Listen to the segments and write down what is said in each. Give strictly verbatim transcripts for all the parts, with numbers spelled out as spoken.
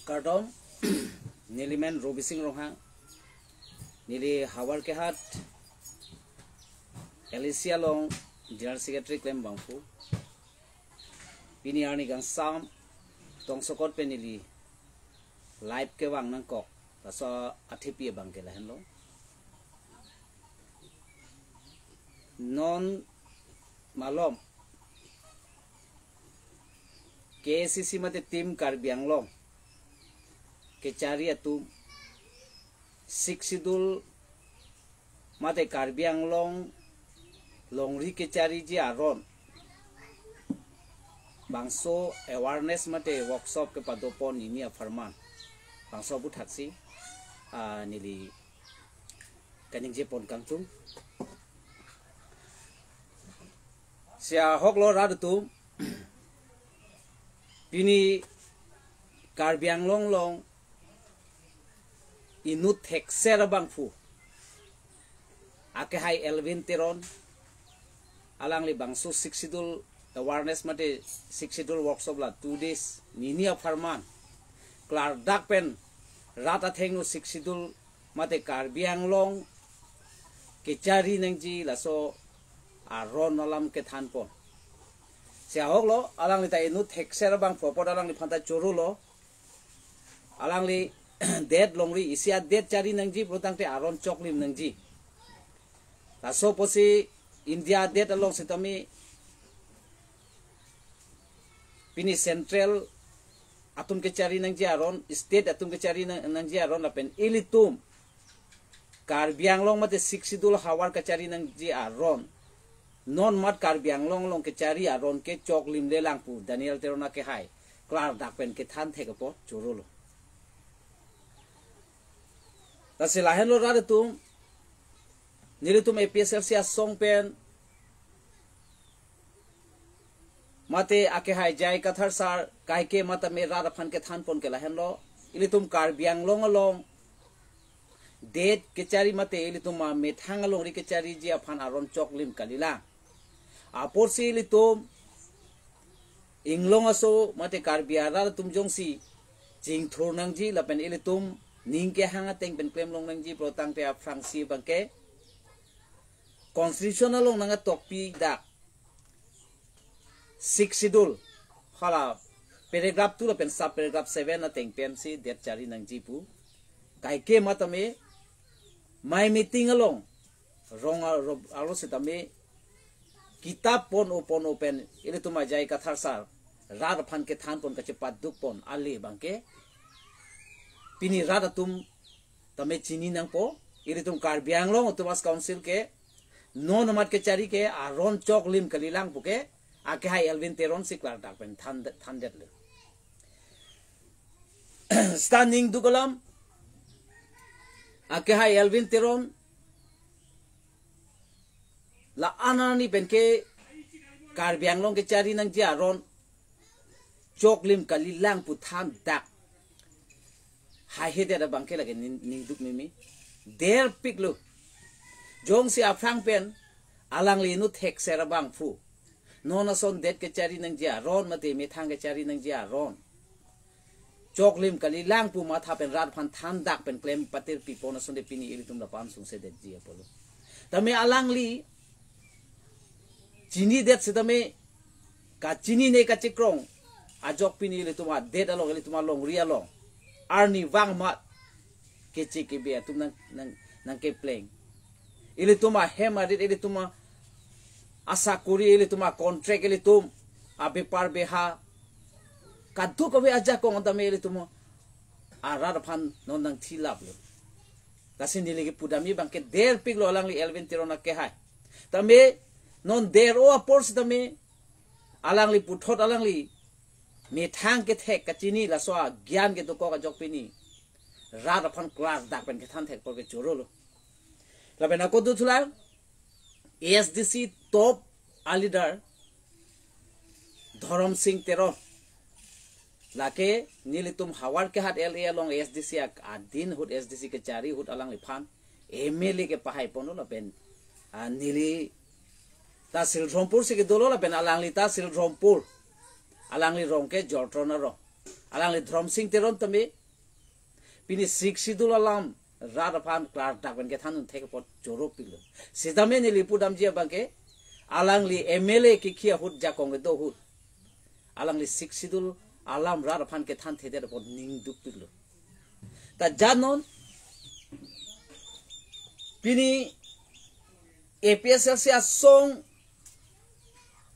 Kardom, nelimen Robising Ronghang, neli Howraghat L A C along General Secretary klem abangphu. Pini arni kangsam tongsokot pen neli live kevang nangkok, laso athepi abangke lahenlo. Non malom K A C C mate Team Karbi Anglong kechari atum Sixth Schedule mate Karbi Anglong longri kechariji aron bangso awareness mate workshop kepadopon nini apharman bangso aputhak si, ah, neli kaningjepon kangtung. Si ahoklo rat atum, pini Karbi Anglong along inut thekser abangphu akehai Elwin Teron, alangli bangso Sixth Schedule awareness mate Sixth Schedule workshop la two days nini apharman klardak pen rat athengno Sixth Schedule mate Karbi Anglong kechari nangji laso aron alam kethanpon. Si ahoklo, alangli ta inut thekser abangphu apot alangliphan ta chorolo. Alangli det longri, isi adet chari nangji pulotangte aron choklim nangji. Laso apotsi India adet along sitame pini central atum kechari nangji aron, state atum kechari nang-, nangji aron lapen ilitum Karbi Anglong mate Sixth Schedule havar kechari nangji aron, non mat Karbi Anglong along kechari aron ke choklimlelang pu Daniel Teron akehai klardak pen kethan thek apot chorolo. Lasi lahenlo rat atum, nelitum A P H L C asong pen mate akehai J I Kathar sir kaike matame rat aphan kethanpon ke lahenlo. Ilitum Karbi Anglong along det kechari mate ilitum amethang alongri kechariji aphan aron choklim kalilang. Apotsi ilitum inglong aso mate Karbi arat atum jongsi chingthur nangji lapen ilitum ning kehang ateng pen klemlong nangji pulotangte aphrangsi abangke Constitution along nangatokpi dak Sixth Schedule hala paragraph two lapen sub paragraph seven ateng pensi det chari nangji pu. Kaike matame mai meeting along rong a-, ro-, aro sitame kitab pon o pon o pen ilitum a J I Kathar sir rat aphan kethanpon kachepadukpon ale abangke pini rat atum tame chini nangpo. Ilitum Karbi Anglong Autonomous Council ke non amat kechari ke aron choklim kalilang pu ke akehai Elwin Teron si klardak pen than, thandetlo. Standing duk alam akehai Elwin Teron la-an arni penke Karbi Anglong kechari nangji aron choklim kalilang pu thandak haihedet abangke lake ning, ningduk mimi. Derpiklo. Jongsi aphrang pen alangli inut thekser abangphu non ason det kechari nangji aron mate methang kechari nangji aron choklim kalilang pu matha pen rat aphan thandak pen klem patir pipon asonte pini ilitum lapu-an sungsedetji apotlo. Tame alangli chinidet sitame kachinine kachikrong ajok pini ilitum adet along, ilitum alongri along arnivang amat keche kebe atum nang, nang, nangkepleng. Ilitum ahem arit, ilitum a-, asakuri, ilitum a-contract, ilitum abepar beha kadokave ajakong tame ilitum arat aphan non nangthilaplo. Lasi neli kepudamji abangke derpiklo alangli Elwin Teron akehai. Tame non der-o apor sitame alangli puthot alangli methang kethek kachini laso agyan kedokok ajok pini rat aphan klardak pen kethan thek apor ke chorolo. Lapen ako dothulang A S D C top a-leader Dhorom Sing Teron. Lake nelitum Howraghat L A along A S D C ak-, adin ahut A S D C kechari ahut alangliphan M L A kepahaiponlo lapen, ah, neli ta Silchar Rampur si kedolo lapen alangli ta Silchar Rampur. Alangli rong ke Jorton arong. Alangli Dhoromsing Teron tame pini Sixth Schedule alam rat aphan klardak pen kethan un thek apot choro pilo. Sitame neli pudamji abangke alangli M L A kikhi ahut, jakong kedo ahut, alangli Sixth Schedule alam rat aphan kethan thedet apot ning duk pilo. Ta janon pini A P H L C asong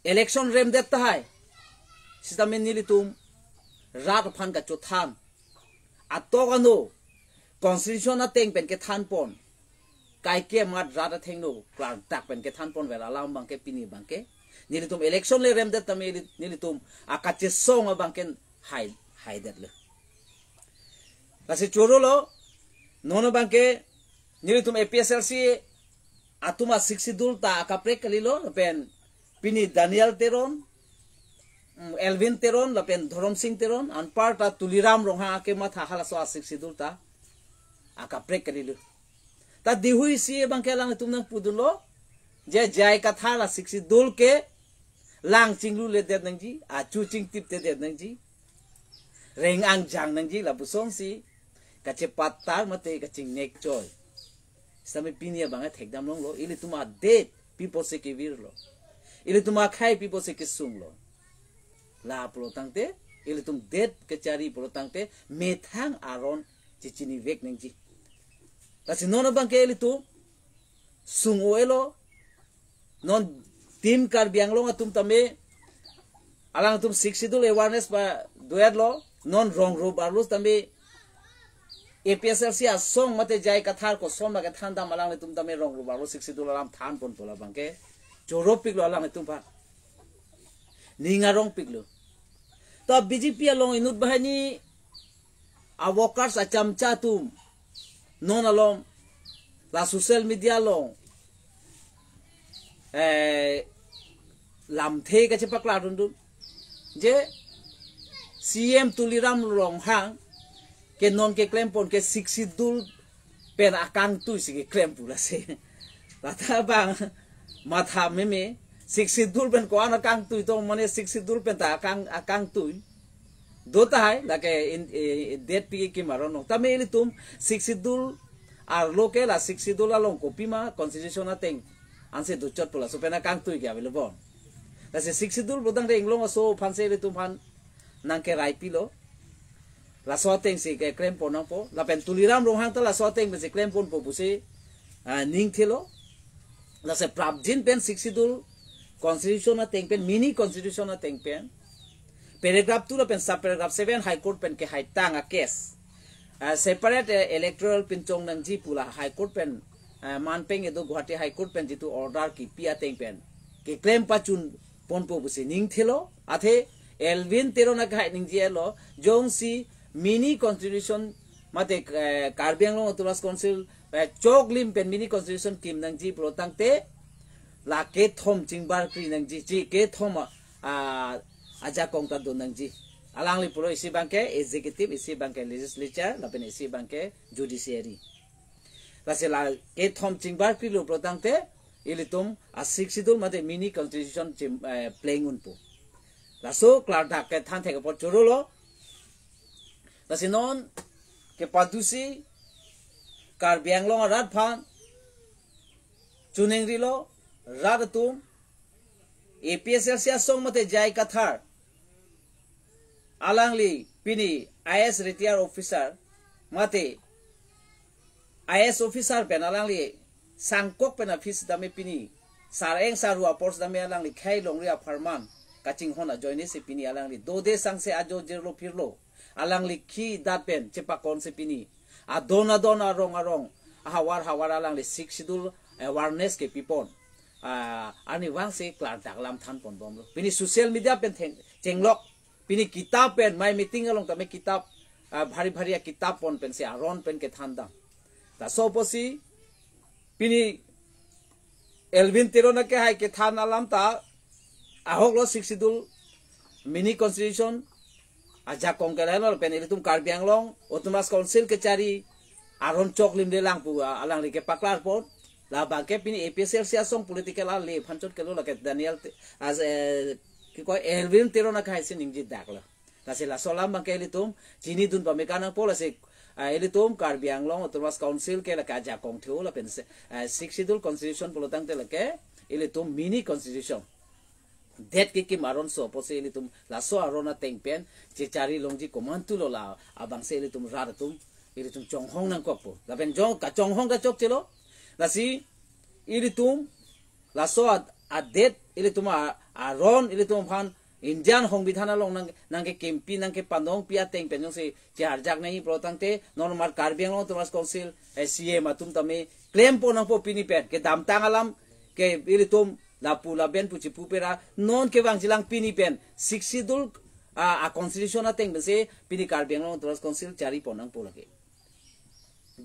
election remdet tahai, sitame nelitum rat aphan kachothan, atok ano constitution ateng pen kethan pon, kaike mat rat athengno klardak pen kethan pon vel alam abangke pini abangke nelitum election le remdet tame neli-, nelitum akachesong abangke hai, haidet le. Lasi choro lo, non abangke nelitum A P H L C atum a Sixth Schedule ta akaprek kalilo, lapen pini Daniel Teron, mm, Elwin Teron, lapen Dhoromsing Teron, anparta Tuliram Ronghang akematha halaso a Sixth Schedule ta akaprek kalilo. Ta dihui si abangke alangtum nangpudunlo, je J I Kathar a Sixth Schedule ke lang chingluledet nangji, achu chingtiptedet nangji, reng angjang nangji, lapuson si kachepatar mate kachingnek choi. Sitame pini abang thekdam longlo, ilitum adet pi apotsi kevirlo, ilitum akhei pi apotsi kesunglo. La pulo tangte, ilitum det kechari pulo tangte, methang aron chechinivek nangji. Lasi non abangke ilitum sung-o-elo, non Team Karbi Anglong atum tame alangtum Sixth Schedule awareness padoetlo, non rong rup arlo tame A P H L C asong mate J I Kathar koson ma kethan dam, alanglitum tame rong rup arlo Sixth Schedule alam than ponpo, labangke choro piklo alanglitum aphan. Ning arong piklo. Ta B J P along inut banghini a workers achamcha atum non along la social media along, eh, lamthe kachepaklardundun je C M Tuliram Ronghang ke non keklem pon ke Sixth Schedule pen akangtui si keklem pu lasi. Lata abang matha meme, Sixth Schedule pen ko-an akangtui tong, mane Sixth Schedule pen ta akang, akangtui do tahai, lake in, eh, det pi kim aron long. Tame ilitum Sixth Schedule arlo ke la Sixth Schedule along kopima constitution ateng ansi dochot pu laso pen akangtui ke available. Lasi Sixth Schedule pulo tangte inglong aso aphansi ilitum aphan nangkerai pilo. Laso ateng si keklem pon nangpo. Lapen Tuliram Ronghang ta laso ateng pensi klem ponpo pusi, ah, ning thelo. Lasi prapjin pen Sixth Schedule constitution ateng pen, mini constitution ateng pen, paragraph two lapen sub paragraph seven High Court pen kehaitang a case, ah, separate, eh, electoral pinchong nangji pu la High Court pen, ah, manpeng edo Guwahati High Court pen jitu order kipi ateng pen keklem pachun ponpo pusi ning thelo. Athe Elwin Teron akehai ningje-etlo, jongsi mini constitution mate, eh, Karbi Anglong Autonomous Council, eh, choklim pen mini constitution kim nangji pulo tangte, la kethom chingbarkri nangji, chi kethom a, a, ajakong ta do nangji. Alangli pulo, isi abangke executive, isi abangke legislature, lapen isi abangke judiciary. Lasi la kethom chingbarkrilo pulo tangte, ilitum a Sixth Schedule mate mini constitution chim, eh, pleng unpo. Laso klardak kethan thek apot choro lo. Lasi non kepadusi Karbi Anglong arat aphan choningri lo, rat atum, A P H L C asong mate J I Kathar, alangli pini I A S retired officer mate I A S officer pen alangli sangkok pen aphi sitame pini sareng saru apor sitame alangli khei longri apharman kachinghon ajoine si pini alangli dode sangse ajo jirlo phirlo, alangli khi dat pen chepakon si pini adon adon arong arong ahavar havar alangli Sixth Schedule awareness kepi pon, ah, arnivang si klardak lam than pon bomlo. Pini social media pen theng, chenglok, pini kitab pen, mai meeting along tame kitab, ah, bhari bhari akitab pon pensi aron pen kethan dam. Laso apotsi pini Elwin Teron akehai kethan alam ta ahok lo, Sixth Schedule, mini constitution, ajakong ke lahenlo, pen ilitum Karbi Anglong Autonomous Council kechari aron choklim le lang pu, ah, alangli kepaklar pon. Labangke pini A P H L C asong political ale aphan chot kelo, lake Daniel Te-, as, eh, kiko Elwin Teron akehai si ningje dak lo. Lasi laso alam abangke ilitum chinidun pame nangpo, lasi, ah, ilitum Karbi Anglong Autonomous Council ke lake ajakong thu lapen se, ah, Sixth Schedule Constitution pulo tangte lake ilitum mini constitution. Det kekim aron so pusi ilitum laso aron ateng pen chechari longji komantu lo, la abangsi ilitum rat atum ilitum chonghong nangkokpo. Lapen jong kachonghong ta chokchelo. Lasi ilitum laso ad-, adet ilitum a-, aron ilitum aphan Indian Songbidhan along nang, nangkekimpi nangkepanongpi ateng pen jongsi chiharjak nangji pulo tangte normal Karbi Anglong Autonomous Council, eh, C M atum tame klempon nangpo pini pen. Kedamtang alam ke ilitum lapu laben pu chipu pera, non kevangjilang pini pen Sixth Schedule, ah, a constitution ateng pensi pini Karbi Anglong Autonomous Council charipon nangpo lake.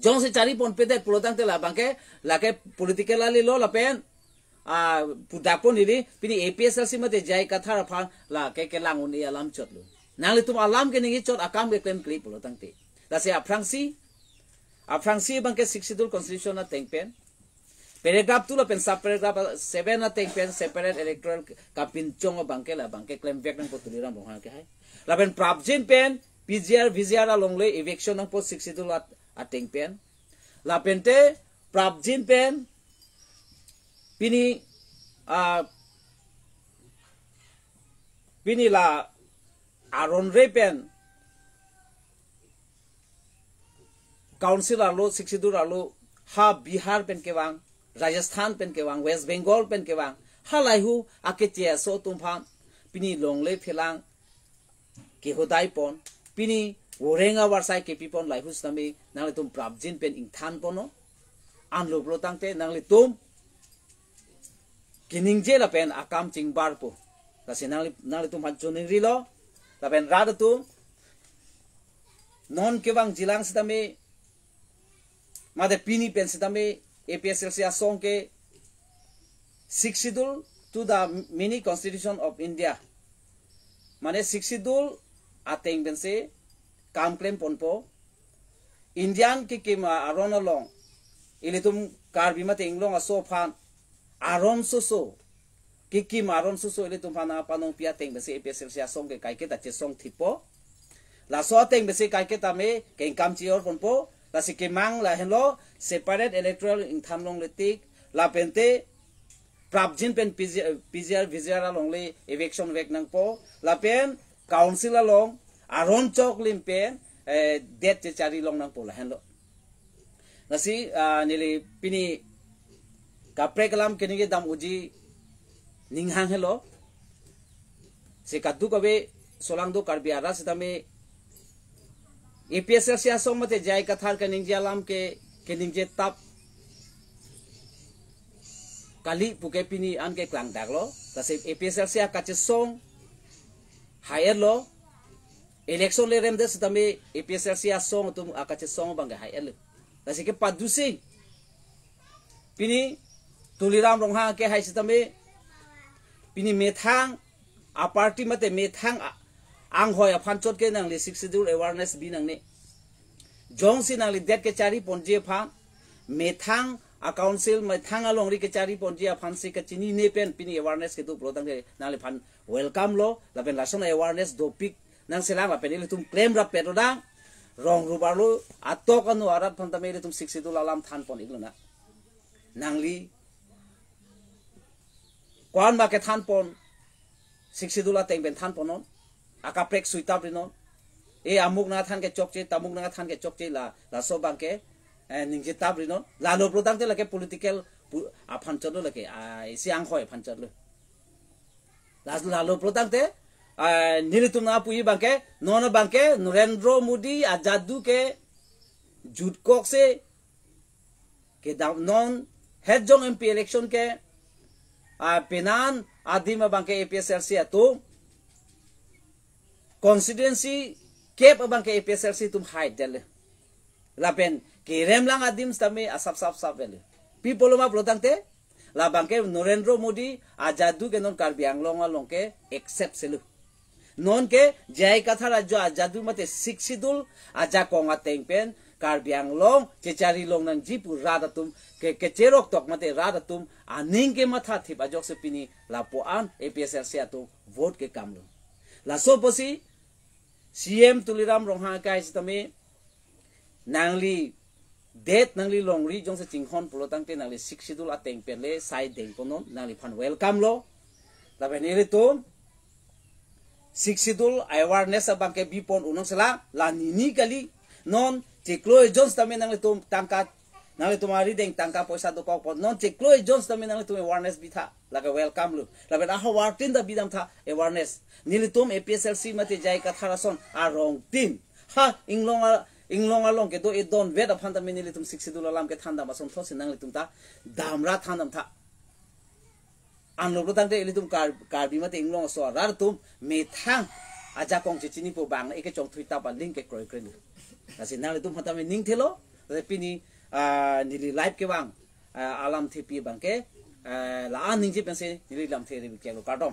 Jongsi chariponpedet pulo tangte la abangke lake political rally lo lapen, ah, pudakpon ili pini A P H L C mate J I Kathar aphan lake kelang un-e alam chotlo. Nanglitum alam keningje chot, akam keklemkle pulo tangte. Lasi aphrangsi, aphrangsi abangke Sixth Schedule Constitution ateng pen paragraph two lapen sub paragraph seven ateng pen separate electoral kapinchong abangke la abangke klemvek nangpo Tuliram Ronghang ke hai. Lapen prapjin pen P G R, V G R alongle eviction nangpo Sixth Schedule at-, ateng pen. Lapente prapjin pen pini, ah, pini la aron re pen Council arlo, Sixth Schedule arlo, ha Bihar pen kevang, Rajasthan pen kevang, West Bengal pen kevang, halaihu akeche aso atum aphan pini longle phelang kehodaipon, pini voreng avarsai kepipon laihu sitame nanglitum prapjin pen ingthanponnon. Anlo pulo tangte nanglitum keningje lapen akam chingbarpo. Lasi nangli, nanglitum aphan choningrilo. Lapen rat atum non kevangjilang sitame, mate pini pen sitame A P H L C asong ke Sixth Schedule to the mini constitution of India. Mane Sixth Schedule ateng pensi kam klemponpo. Indian kekim aron along ilitum Karbi mate Anglong aso aphan aron soso, kekim aron soso ilitum aphan nangpanongpi ateng pensi A P H L C asong ke kaiketa chesong thipo. Laso ateng pensi kaiketa me kengkam chiorponpo. Lasi kemang lahenlo, separate electoral ingthan longle tik, lapente prapjin pen P G, P G R, V G R alongle eviction vek nangpo, lapen council along aron choklim pen, eh, det chechari long nangpo lahenlo. Lasi, ah, neli pini kaprek alam keningje dam unji ning hang helo. Si kadokave solangdo Karbi arat sitame A P H L C asong mate J I Kathar keningje alam ke, keningje tap kali puke pini an keklangdaklo. Lasi A P H L C akachesong hai-etlo. Election le remdet sitame A P H L C asong atum akachesong abangke hai-etlo. Lasi kepadusi pini Tuliram Ronghang ke hai sitame pini methang a-party mate methang a-, anghoi aphan chot ke nangli Sixth Schedule awareness bi nangne. Jongsi nangli det kechariponji aphan, methang a-council, methang alongri kechariponji aphansi kachinine pen pini awareness kedo pulo tangte nangliphan welcome lo, lapen lason awareness dopik nangselang lapen ilitum klemrap pet odang, rong rubar lo, atok anu arat aphan tame ilitum Sixth Schedule alam thanpon-iklo na. Nangli ko-an ma kethanpon, Sixth Schedule ateng pen thanponnon. Akaprek suitap rinon. E amuk nangthan ke chokche, tamuk nangthan ke chokche la, laso abangke, eh, ningjetap rinon. Lalo pulo tangte lake political pu-, aphan chotlo lake, ah, isi anghoi aphan chotlo. Las-, lalo pulo tangte, ah, nelitum nangpuji abangke, non abangke, Narendra Modi ajadu ke, jutkokse, kedam non het jong M P election ke, ah, penan adim abangke A P H L C atum, constituency kep abangke A P H L C atum hai-etlo. Lapen kerem lang adim sitame asap sap sap-etlo. Pi pulo ma pulo tangte, labangke Narendra Modi ajadu ke non Karbi Anglong along ke accept selo. Non ke J I Kathar ajo ajadu mate Sixth Schedule ajakong ateng pen Karbi Anglong chechari long nangji pu rat atum ke, kecherok tok mate rat atum aning kemathathip ajoksi pini lapu-an A P H L C atum vote kekamlo. Laso apotsi C M Tuliram Ronghang akai sitame nangli det nangli longri jongsi chinghon pulo tangte nangli Sixth Schedule ateng pen le sai dengponnon, nangliphan welcome lo. Lapen ilitum Sixth Schedule awareness abangke bipon unong sela la nini kali. Non chiklo ejon sitame nanglitum tangka, nanglitum arideng tangka poisa dokokpon. Non chiklo ejon sitame nanglitum awareness bitha, lake welcome lo. Lapen ahavartin ta bidamtha awareness. Nelitum A P S L C mate J I Kathar ason arongtin, ha inglong a, inglong along kedo edon vet aphan tame nelitum Sixth Schedule alam kethandam asonthotsi nanglitum ta damra thandamtha. Anlo pulo tangte ilitum Kar-, Karbi mate inglong aso arat atum methang ajakong chechinipo bang eke chongthui tap aling kekroikre lo. Lasi nanglitum aphan tame ning thelo, lasi pini, ah, neli live kevang, ah, alamthepi abangke, ah, la-an ningje pensi neli lamthe ri biklo, kardom.